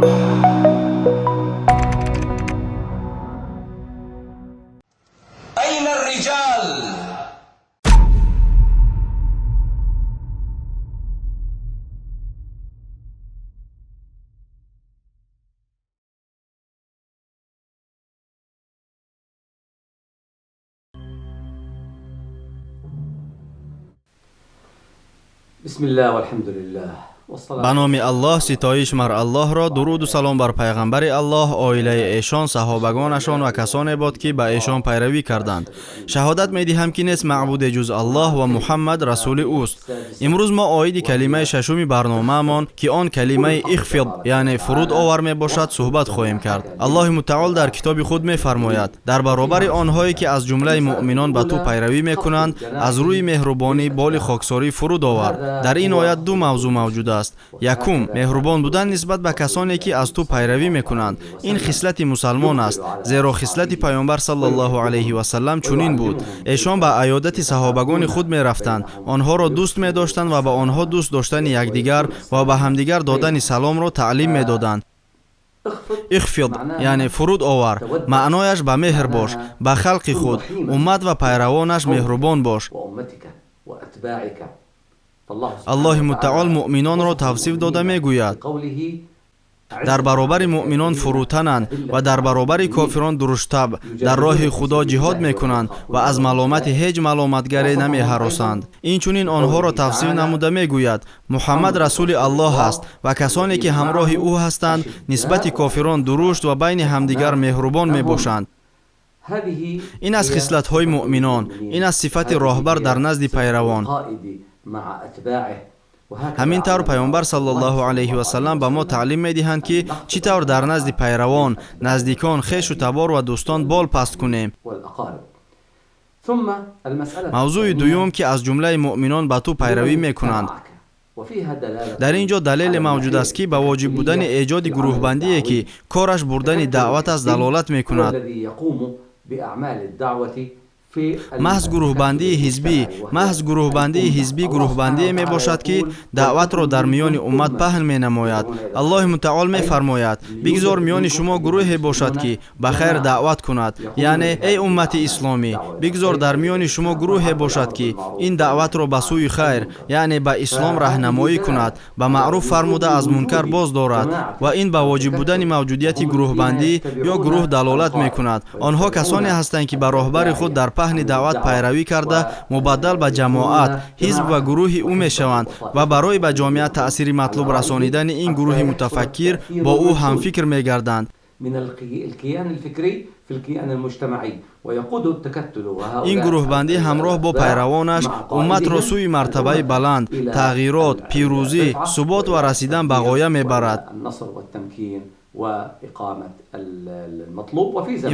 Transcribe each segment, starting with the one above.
أين الرجال؟ بسم الله والحمد لله. Ба номи Аллоҳ, ситоиш мар Аллоҳро, дуруду салом бар пайғамбари Аллоҳ, оилаи эшон, саҳобагонашон ва касоне бод, ки ба эшон пайравӣ карданд. Шаҳодат медиҳам, ки нест маъбуде ҷуз Аллоҳ ва Муҳаммад расули ӯст. Имрӯз мо оиди калимаи шашуми барномаамон, ки он калимаи ихфид, яъне фуруд овар мебошад, суҳбат хоҳем кард. Аллоҳи мутаол дар китоби худ мефармояд: дар баробари онҳое, ки аз ҷумлаи муъминон ба ту пайравӣ мекунанд, аз рӯи меҳрубонӣ боли хоксорӣ фуруд овар. Дар ин оят ду мавзӯъ мавҷуд аст. Якум, меҳрубон будан нисбат ба касоне, ки аз ту пайравӣ мекунанд. Ин хислати мусалмон аст, зеро хислати паёмбар саллаллоҳу алайҳи васаллам чунин буд. Эшон ба аёдати саҳобагони худ мерафтанд, онҳоро дӯст медоштанд ва ба онҳо дӯст доштани якдигар ва ба ҳамдигар додани саломро таълим медоданд. Ихфид, яъне фуруд овар, маънояш ба меҳр бош, ба халқи худ, уммат ва пайравонаш меҳрубон бош. Аллоҳи мутаол муъминонро тавсиф дода мегӯяд: дар баробари муъминон фурӯтананд ва дар баробари кофирон дуруштаб, дар роҳи Худо ҷиҳод мекунанд ва аз маломати ҳеҷ маломатгаре намеҳаросанд. Инчунин онҳоро тавсиф намуда мегӯяд: Муҳаммад расули Аллоҳ аст ва касоне, ки ҳамроҳи ӯ ҳастанд, нисбати кофирон дурушт ва байни ҳамдигар меҳрубон мебошанд. Ин аз хислатҳои муъминон, ин аз сифати роҳбар дар назди пайравон. Ҳамин тавр паёмбар саллаллоҳу алайҳи васаллам ба мо таълим медиҳанд, ки чӣ тавр дар назди пайравон, наздикон, хешу табор ва дӯстон бол паст кунем. Мавзӯи дуюм, ки аз ҷумлаи муъминон ба ту пайравӣ мекунанд. Дар ин ҷо далеле мавҷуд аст, ки ба воҷиб будани эҷоди гурӯҳбандие, ки кораш бурдани даъват аст, далолат мекунад. Маҳз гурӯҳбандии ҳизбӣ, маҳз гурӯҳбандии ҳизбӣ гурӯҳбандие мебошад, ки даъватро дар миёни уммат паҳн менамояд. Аллоҳи мутаол мефармояд: бигзор миёни шумо гурӯҳе бошад, ки ба хайр даъват кунад. Яъне, эй уммати исломӣ, бигзор дар миёни шумо гурӯҳе бошад, ки ин даъватро ба сӯи хайр, яъне ба ислом раҳнамоӣ кунад, ба маъруф фармуда аз мункар боз дорад. Ва ин ба воҷиб будани мавҷудияти гурӯҳбандӣ ё гурӯҳ далолат мекунад. Онҳо касоне ҳастанд, ки ба роҳбари худ дар паҳни даъват пайравӣ карда, мубаддал ба ҷамоат, ҳизб ва гурӯҳи ӯ мешаванд ва барои ба ҷомеа таъсири матлуб расонидани ин гурӯҳи мутафаккир бо ӯ ҳамфикр мегарданд. Ин гурӯҳбандӣ ҳамроҳ бо пайравонаш умматро сӯи мартабаи баланд, тағйирот, пирӯзӣ, субот ва расидан ба ғоя мебарад.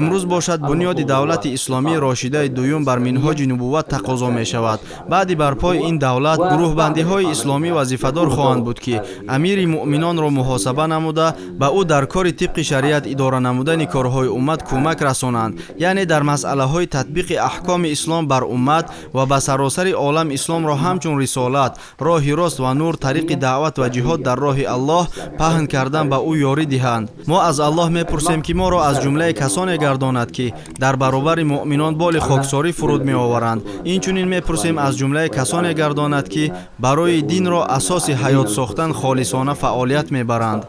Имрӯз бошад, бунёди давлати исломии рошидаи дуюм бар минҳоҷи нубувват тақозо мешавад. Баъди барпои ин давлат гурӯҳбандиҳои исломӣ вазифадор хоҳанд буд, ки амири муъминонро муҳосаба намуда, ба ӯ дар кори тибқи шариат идора намудани корҳои уммат кӯмак расонанд, яъне дар масъалаҳои татбиқи аҳкоми ислом бар уммат ва ба саросари олам исломро ҳамчун рисолат, роҳи рост ва нур, тариқи даъват ва ҷиҳод дар роҳи Аллоҳ паҳн кардан ба ӯ ёрӣ диҳанд. Мо аз Аллоҳ мепурсем, ки моро аз ҷумлаи касоне гардонад, ки дар баробари муъминон боли хоксорӣ фуруд меоваранд. Инчунин мепурсем, аз ҷумлаи касоне гардонад, ки барои динро асоси ҳаёт сохтан холисона фаъолият мебаранд.